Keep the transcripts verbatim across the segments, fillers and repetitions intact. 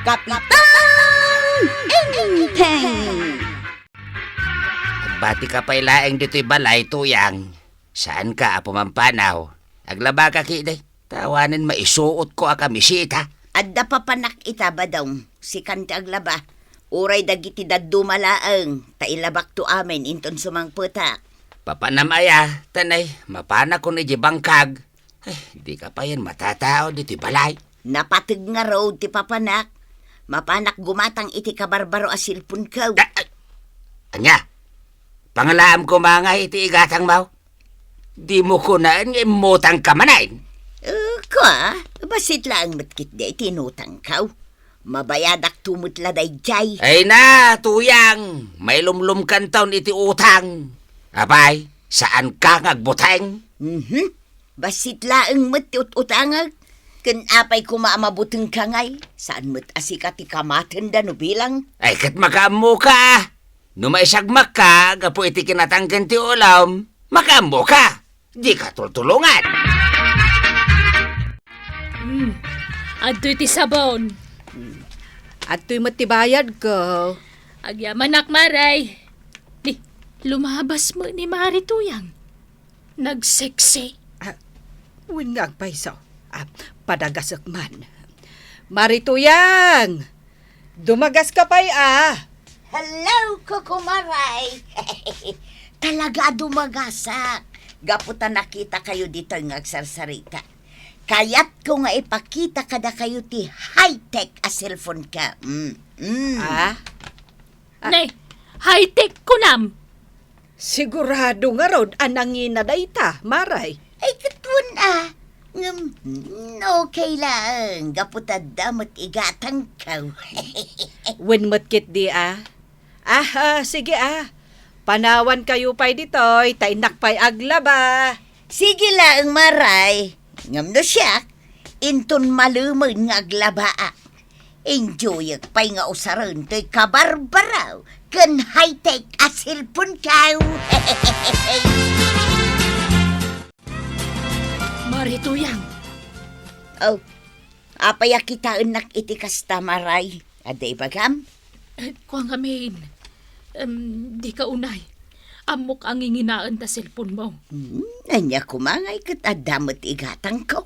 Kapitan Enteng! Agbatika pay laeng ditoy balay, Tuyang. Saanka a pumampanaw? Aglabaka ketdi. Ta awanen maisuotko a kamiseta. Adda papanak ita, Badong. Sikan ti aglaba. Uray dagiti dadduma laeng, ta ilabakto amin inton sumangpetak. Papanam aya, ta nay, mapanakon idiay bangkag. Ay, dika payen matatao ditoy balay. Napateg ngarud ti papanak. Mapanak gumatang iti kabarbaro a cellphone-ko. Ah, ah, ania? Pangalaam koma nga iti igatangmo? Dimo kunaen nga immutangka manen? Eh, kua, bassit laeng met ketdi iti inutangko. Mabayadakto met la daydiay. Ay na, Tuyang, mailumlomkanton iti utang. Apay, saanka nga agbuteng? Mhm. Bassit laeng met ti ut-utangek. Ken apay koma a mabutengka ngay? Saan met a sika ti kamatenda no bilang? Ay, ket makaammoka. No maisagmakka gapu iti kinatangken ti ulom, makaammoka. Dika tultulongan. Hmm. Adtoy ti sabon. Hmm. Adtoy met ti bayadko. Agyamanak, Maray. Di, lumabas met ni Mari Tuyang. Nagseksi. Ah, wen nga agpayso. Ah, padagasek man. Mari Tuyang! Dumagaska pay, ah! Hello, Kukumaray! Talaga a dumagasak. Gapu ta nakitakayo ditoy nga agsarsarita. Kayatko nga ipakita kadakayo ti high-tech a cellphone-ko. Mm, mm. Ah? Ah. Nay, high-tech kunam? Sigurado ngarud a nangina dayta, Maray. Ay, ket wen a. Ngem, okay laeng, gapu ta adda met igatangko. Wen met ketdi a. Ah, ah, sige a. Panawankayo pay ditoy, ta innak pay aglaba. Sige laeng, Maray. Ngem no siak, inton malemen nga aglabaak, enjoyek pay nga usaren toy kabarbaraw ken high-tech a cellphone-ko. Mari Tuyang. Oh, apay a kitaennak iti kasta, Maray? Adda ibagam? Eh, kua ngamin. Em, dika unay. Ammok a nginginaen ta cellphone-mo. Hmm, ania koma ngay ket adda met igatangko?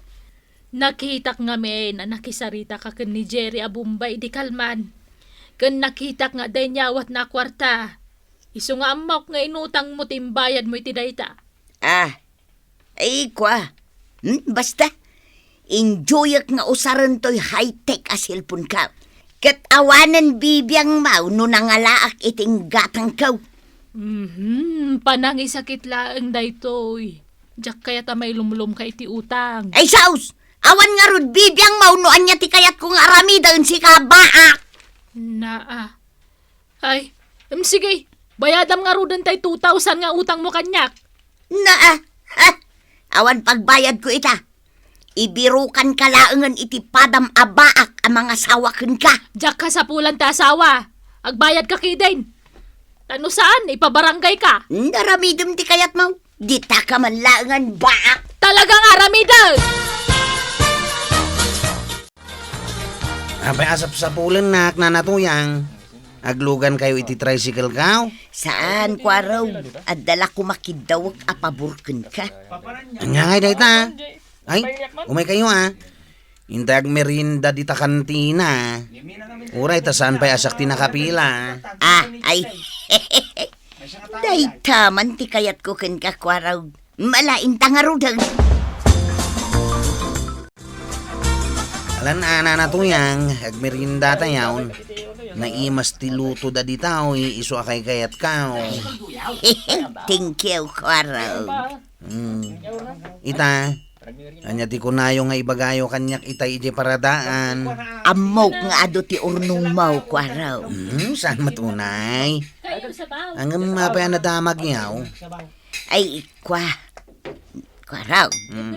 Nakitak ngamin a nakisaritaka ken ni Jerry a Bombay idi kalman. Ken nakitak nga adda inyawatna a kuarta. Isu nga ammok nga inutangmo ti imbayadmo iti dayta. Ah, ay, kua. Hmm, basta. Enjoyek nga usaren toy high-tech a cellphone-ko. Ket awanen bibiangmo no nangalaak iti inggatangko. Mhm, panangisakit laeng daytoy. Diak kayat a mailumlomka iti utang. Ay, sus! Awan ngarud bibiangmo no ania ti kayatko nga aramiden, sika, baak! Naa. Ay, em, sige, bayadam ngaruden tay two thousand nga utangmo kaniak. Naa, ha? Awan pagbayadko ita. Ibirukanka laengen iti padam a baak a mangasawa kenka. Diak kasapulan ti asawa. Agbayadka ketdin. Ta no saan, ipabaranggayka. Aramidem ti kayatmo. Ditaka man laengen baak. Talaga nga aramiden! Apay a sapsapulennak, Nana Tuyang? Aglugankayo iti tricycle-ko? Saan, Kuarog. Adda la koma kiddawek a pabor kenka. Ania ngay dayta? Ay, umaykayo, ah. Intay agmerienda dita kantina. Uray ta saan pay a siak ti nakapila. Ah, ay. Dayta man ti kayatko kenka, Kuarog. Mala, inta ngaruden. Alan a, Nana Tuyang, agmeriendatayon. Naimas ti lutoda dita, o, isu a kaykayatka, o. Thank you, Kuarog. Hmm. Ita, ania ti kunayo nga ibagayo kaniak ita idiay paradaan? Ammok nga adu ti urnongmo, Kuarog. Hmm, saan met unay? Ngem apay a nadamagyo? Ay, kua. Kuarog. Hmm.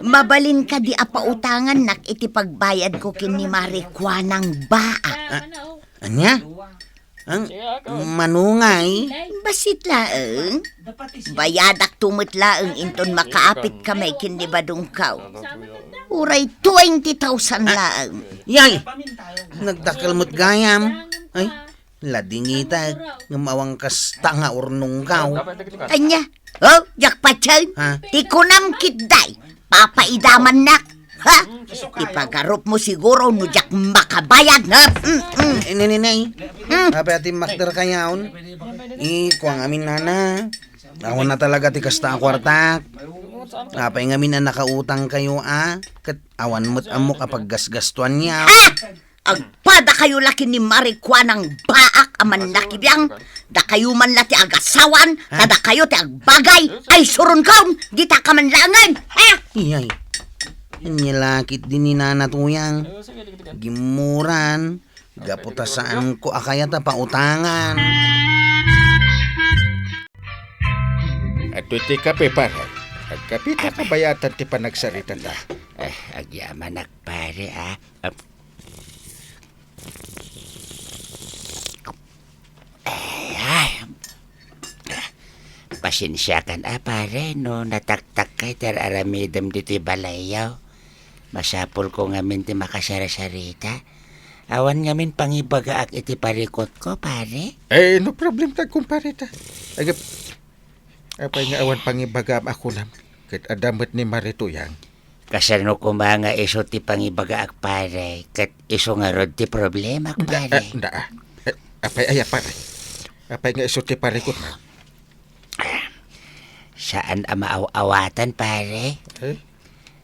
Mabalin kadi a pautangannak iti pagbayadko ken ni Mari Kuanang baak? Ah, ania? Ang manungay? Bassit laeng. Bayadakto met laeng inton makaapit kami ken ni Badongkaw. Uray twenty thousand laeng. Yay! Nagdakkel met gayam. Ay, ladingitek, ngem awan kasta nga urnongkaw. Ania? Oh, diak patien? Ha? Ti kunam ketdi, papaidamannak. Ha? Ipagarupmo siguro no diak makabayad, ha? Mm, mm. Eh, ne, ne, ne. Hmm. Apay a timmakder kayaon? Ikua ngamin, nana. Awan na talaga ti kasta a kuartak. Apay ngamin a nakautangkayo, a? Ket awan met ammok a paggasgastuanyo. Ah! Agpadakayo la ken ni Marikuanang baak a mannakibiang, dakayo man la ti agasawaan, kadakayo ti agbagay, ay suronkon, dita ka man laengen, ha? Iyay, ania la ketdi ni Nana Tuyang? Gimmuran, gapu ta saanko a kayat a pautangan. Adtoy ti kape, pare. Agkape ta kabayatan ti panagsaritata. Eh, agyamanak, pare, ah. Ay, ay. Pasensiakan a, pare, no nataktakkay ti ar-aramidem ditoy balayyo. Masapulko ngamin ti makasarsarita. Awan ngamin pangibagaak iti parikutko, pare. Eh, no problem ta, kumpareta. Agap-, apay nga awan pangibagaam a kunam? Ket adda met ni Marituyang. Kasano koma nga isu ti pangibagaak, pare, ket isu ngarud ti problemak, pare? Nda, ah, nda, ah. Eh, apay aya, pare? Apay nga isu ti parikutmo? Saan a maaw-awatan, pare. Eh?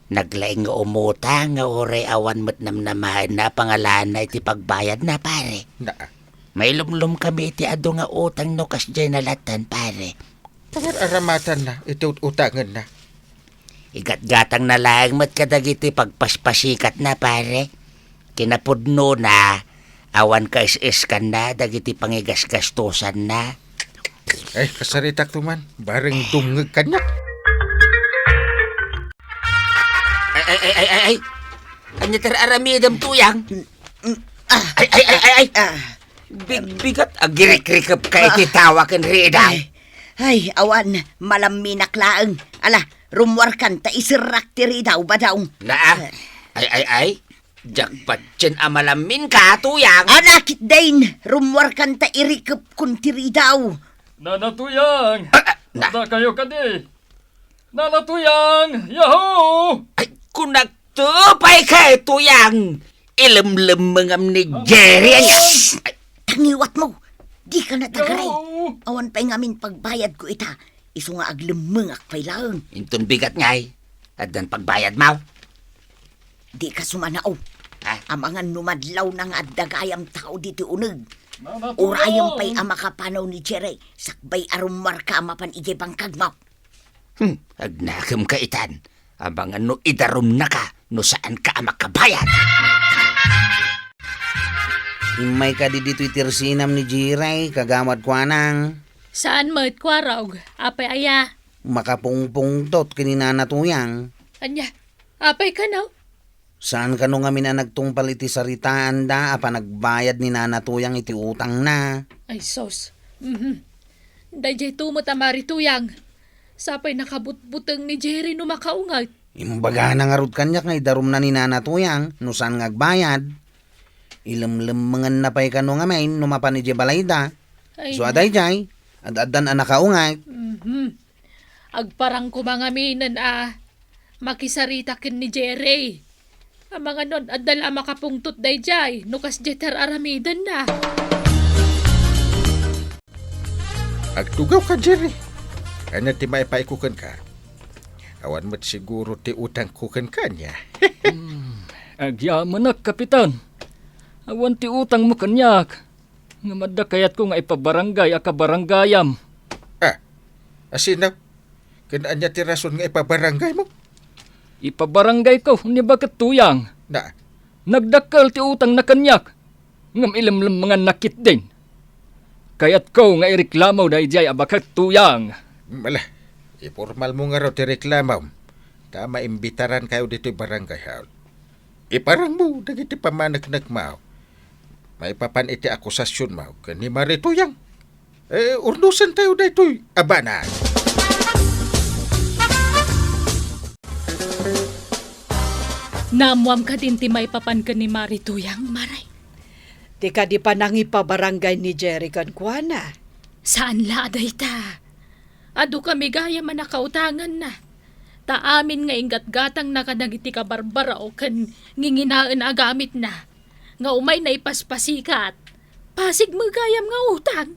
Naglaing nga umutang nga uray awan met namnamaenna a pangalanna iti pagbayadna, pare. Nda, ah. Mailumlom kami iti adu nga utang no kasdiay nalatan, pare. Pangar-aramatanna iti ut-utangenna. Igatgatangna laeng met kadagiti pagpaspasikatna, pare. Kinapudnona, awan kaes-eskanna dagiti pangigasgastosanna. Ay, kasaritakto man, bareng dumngeg kaniak. Ay, ay, ay, ay, ay, ay. Ania ti ar-aramidem, Tuyang? Mm, ah, Ay, ay, ay, ay, ay. Ah. Bigbigat, agirikrikep ka iti Ah. tawa ken ridaw. Ay, ay, awan, malamminak laeng. Ala, rummuarkan ta iserrak ti ridaw, Badong. Naa. Ay, ay, ay. Diak patien a malamminka, Tuyang. Ala, ketdin, rummuarkan ta irikepkon ti ridaw. Nana Tuyang, Ah, ah, na. Adda kayo kadi? Nana Tuyang, Yahoo! Ay, kunak to, pay kay Tuyang. Ilemlemmengam ni Jerry. Ay, tangiwat mo. Di ka natagaray. Yahoo! Awan pay ngamin pagbayad ko ita. Isu nga aglemmengak pay laeng. Inton bigat ngay, addan pagbayad mo. Di ka sumanao. Ha? Amangan no madlaw na nga adda gayam tao diti uneg. Nana Tuyang! Urayem pay a makapanaw ni Jerry. Sakbay a rummuarka a mapan idiay bangkag mo. Hmm, agnakem ka itan. Amangan no idarumnaka no saanka a makabayad. Immay kadi ditoy ti arsinam ni Jiray, kagawad kuanang. Saan met, Kuarog? Apay aya? Makapungpungtot ken ni Nana Tuyang. Ania? Apay kano? Saan kano ngamin a nagtungpal iti saritaanda a panagbayad ni Nana Tuyang iti utangna? Ay, sus. Mhm. Daydiay to met a Mari Tuyang. Sapay nakabutbuteng ni Jerry no makaunget. Imbagana ngarud kaniak nga idarumna ni Nana Tuyang no saan nga agbayad. Ilemlemmenganna pay kano ngamin no mapan idiay balayda. Ay, Isu a na- daydiay, ad-addan a nakaunget. Mhm. Agparang koma ngaminen a makisarita ken ni Jerry. Amangan no adda la a makapungtot daydiay no kasdiay ti ar-aramidenna. Agtugaw ka, Jerry. Ania ti maipaayko kenka? Awan met siguro ti utangko kenka, ania? Hmm, agyamanak, Kapitan. Awan ti utangmo kaniak. Ngem adda kayatko nga ipabarangay a kabaranggayam. Ah, asino? Ken ania ti rason nga ipabarangaymo? Ipabarangayko ni Baket Tuyang. Na? Nagdakkel ti utangna kaniak, ngem ilemlemmenganna ketdin. Kayatko nga ireklamo daydiay a Baket Tuyang. Ala, ipormalmo ngarud ti reklamom, ta maimbitarankayo ditoy barangay hall. Iparangmo dagiti pamaneknekmo. Maipapan iti akusasionmo ken ni Mari Tuyang. Eh, urnusentayo daytoy a banag. Naammoam kadin ti maipapan ken ni Mari Tuyang, Mari? Ti kadi panangipabarangay ni Jerry kenkuana. Saan la a dayta. Adu kami gayam a nakautanganna. Ta amin nga inggatgatangna kadagiti kabarbaro ken nginginaen a gamitna, nga umayna ipaspasikat, pasig met gayam nga utang.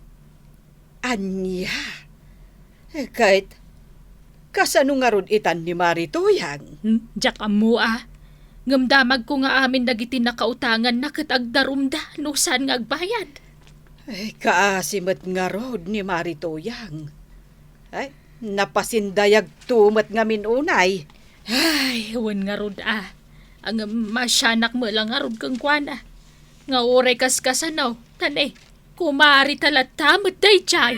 Ania? Ket, kasano ngarud itan ni Mari Tuyang? Hmm, diak ammo a. Ngem damagko nga amin dagiti nakautanganna ket agdarumda no saan nga agbayad. Ay, kaasi met ngarud ni Mari Tuyang. Ay, napasindayagto met ngamin unay. Ay, wen ngarud a. Ngem masianak met la ngarud kenkuana. Nga uray kaskasano, ta ne, kumarita latta met daydiay.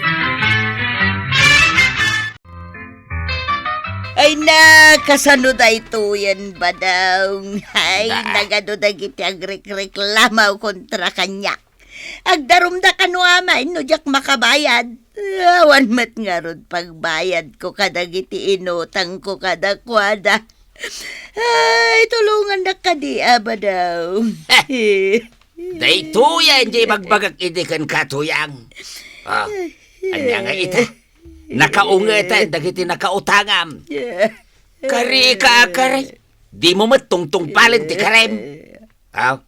Ay na, kasano daytoyen, Badong? Ay, nagadu dagiti agrekreklamo kontra kaniak. Agdarumda kano amin no diak makabayad. Awan met ngarud pagbayadko kadagiti inutangko kadakuada. Ay, tulongannak kadi, Badong. Daytoyen ti ibagbagak idi kenka, Tuyang. Ah, ania nga ita? Nakaunget dagiti nakautangam. Kari ka, kari. Dimo met tungtungpalen ti karem. Ah,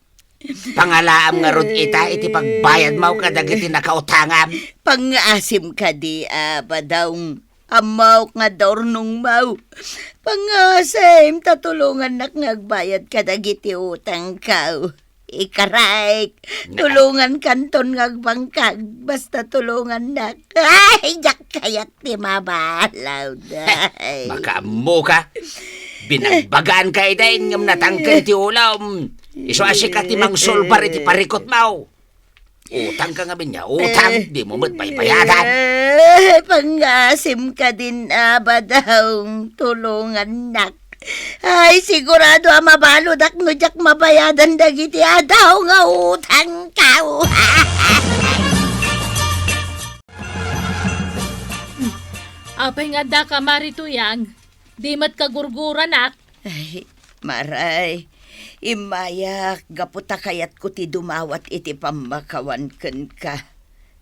pangalaam ngarud ita iti pagbayadmo kadagiti nakautangam. Pangngaasim kadi, Badong. Ammok nga adda urnongmo. Pangngaasim ta tulongannak nga agbayad kadagiti utangko. Ikarek, tulongankanton nga agbangkag, basta tulongannak. Ay, diak kayat ti mabalawda. Makaammoka. Binagbaganka iden ngem natangken ti ulom. Isu a sika ti mangsulbar iti parikutmo. Utangka ngamin nga utang, dimo met baybayadan. Eh, pangngaasim kadin, Badong, tulongannak. Ay, sigurado a mabaludak no diak mabayadan dagiti adu nga utangko. Apay nga addaka, Mari Tuyang? Di met kagurguranak. Ay, Maray, immayak gapu ta kayatko ti dumawat iti pammakawan kenka.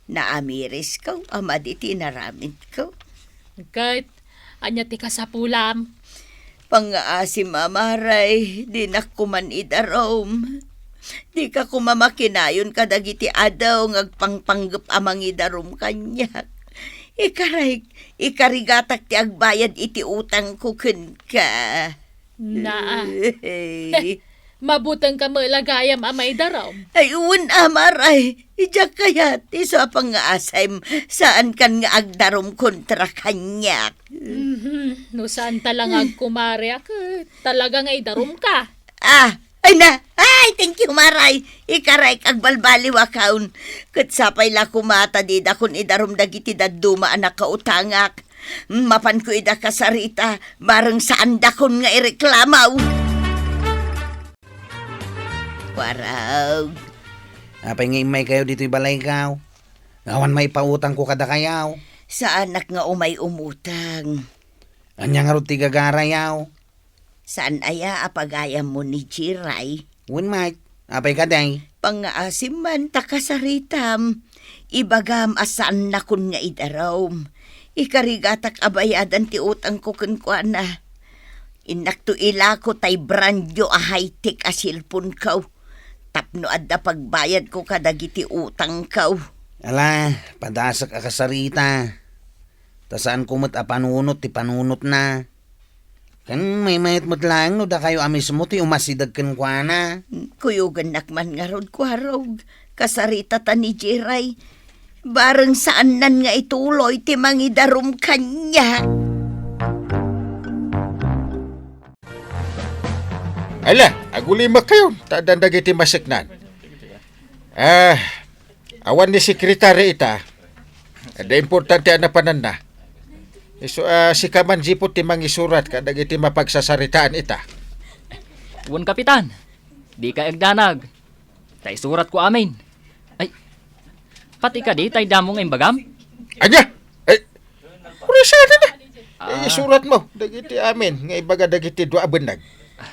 Naamirisko a madi ti inaramidko. Ket, ania ti kasapulam? Pangngaasim, Maray, dinak koman idarum. Dika koma makinayon kadagiti adu nga agpangpanggep a mangidarum kaniak. Ikarek, ikarigatak ti agbayad iti utangko kenka. Naa. Mabutengka met la gayam a maidarum. Ay, wen, Maray. Idiak kayat, isu a pangngaasim, saankan nga agdarum kontra kaniak. Mhm. No saanta la nga agkumari, ket talaga nga idarumka. Ah, ay na. Ay, thank you, Maray. Ikarek, agbalbaliwakon. Ket sapay la koma ta didakon idarum dagiti dadduma a nakautangak. Mapanko ida kasarita, bareng saandakon nga ireklamo. Warag. Apay nga immaykayo ditoy balayko? Awan maipautangko kadakayo. Saanak nga umay umutang. Ania ngarud ti gagarayo? Saan aya a pagayammo ni Jiray? Wen met, apay kadi? Pangngaasim man ta kasaritam. Ibagam a saannakon nga idarum. Ikarigatak a bayadan ti utangko kenkuana. Innakto ilako tay brand new a high-tech a cellphoneko tapno adda pagbayadko kadagiti utangko. Ala, padasek a kasarita. Ta saanko met a panunot ti panunotna. Ken maymayat met laeng no dakayo a mismo ti umasideg kenkuana. Kuyogennak man ngarud, Kuarog, kasarita ta ni Jiray. Bareng saannan nga ituloy ti mangidarum kaniak. Ala, agulimakkayon, ta addan dagiti maseknan. Ah, awan ni sekretary ita. Adda importante a napananna. Isu a sika man, Jipot, ti mangisurat kadagiti mapagsasaritaan ita. Wen, Kapitan, dika agdanag. Ta isuratko amin. Pati kadi tay damo nga imbagam? Ania? Eh, urasaden na. Ah. Eh, isuratmo dagiti amin nga ibaga dagiti dua a bennag.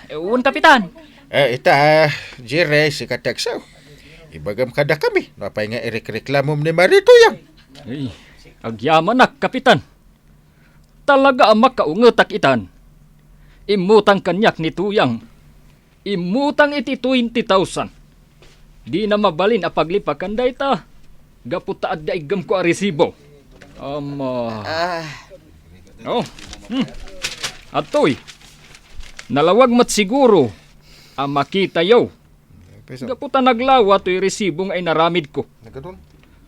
Eh, wen, Kapitan. Eh, ita, Jerry, sika ti agsaw. Ibagam kadakami no apay nga irekreklamom ni Mari Tuyang. Ay, agyamanak, Kapitan. Talaga a makaungetak itan. Immutang kaniak ni Tuyang. Immutang iti twenty thousand. Dina mabalin a paglipakan dayta. Gapu ta adda iggemko a resibo. Ama. Ah. Oh. Hmm. Adtoy. Nalawag met siguro a makitayo. Pesa. Gapu ta naglawa toy resibo nga inaramidko. Nagadun.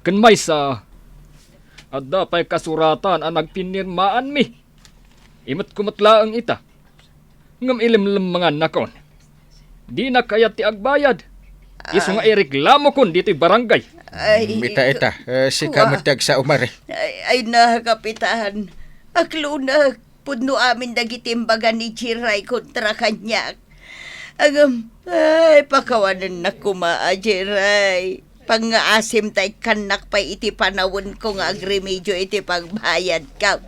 Ken maysa, adda pay kasuratan a nagpinirmaanmi. Imetko met laeng ita. Ngem ilemlemmengannakon. Dina kayat ti agbayad. Isu nga Ah. ireklamokon ditoy barangay. Ay, Mita ku-, ita, eh, sika kua. met ti agsaw, Mari. Ay, ay na, Kapitan. Aklonek, pudno amin dagiti imbaga ni Jiray kontra kaniak. Agam, ay, pakawanennak koma a Jiray. Pangngaasim ta ikkannak pay iti panawenko nga agremedio iti pagbayadko.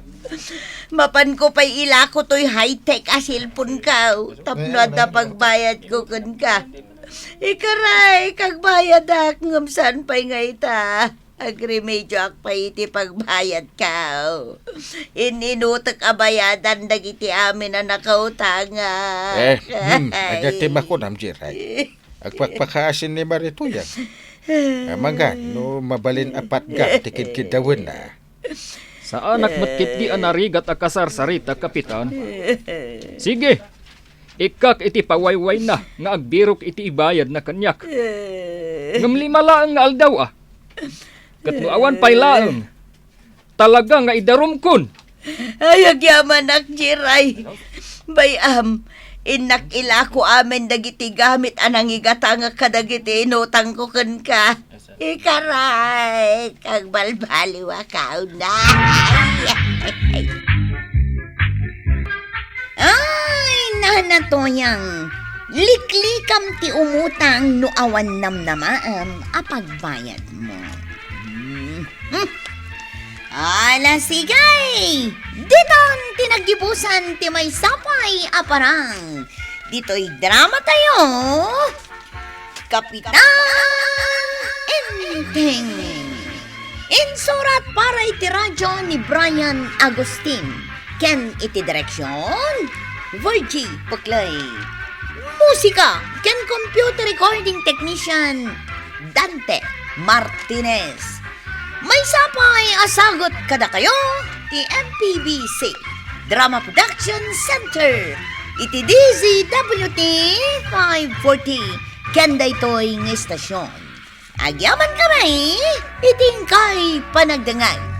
Mapanko pay ilako toy high-tech a cellphone-ko tapno adda pagbayadko kenka. Ikaray, kagbayadak, ngem saan pay nga ita. Agremedioak pay iti pagbayadko. In-inutek a bayadan dagiti amin a nakautangak. Eh, hmm, adda ti makunam, Jiray. Agpakpakaasin ni Mari Tuyang. Amangan no mabalin a patga ti kidkiddawenna. Saanak met ketdi a narigat a kasarsarita, Kapitan. Sige, ikkak iti pawaywayna nga agbirok iti ibayadna kaniak. Ngem lima laeng nga aldaw, a. Ket no awan pay laeng, talaga nga idarumkon. Ay, agyamanak, Jiray. Bay-am, innak ilako amin dagiti gamit a nangigatangak kadagiti inutangko kenka. Ikaray, kagbalbaliwak a una. Ay, Nana Tuyang, liklikam ti umutang no awan namnamaem a pagbayadmo. Hmm. Hmm. Ala, sige! Ditan ti naggibusan ti maysa pay a parang. Ditoy drama tayo, Kapitan Enteng. Insurat para iti radyo ni Brian Agustin ken iti direksyon, Virgie Puclay. Musika ken computer recording technician, Dante Martinez. Maysa pay a sagut kadakayo ti M P B C Drama Production Center iti D Z W T five forty ken daytoy nga istasyon. Agyamankami iti inkay panagdengngeg.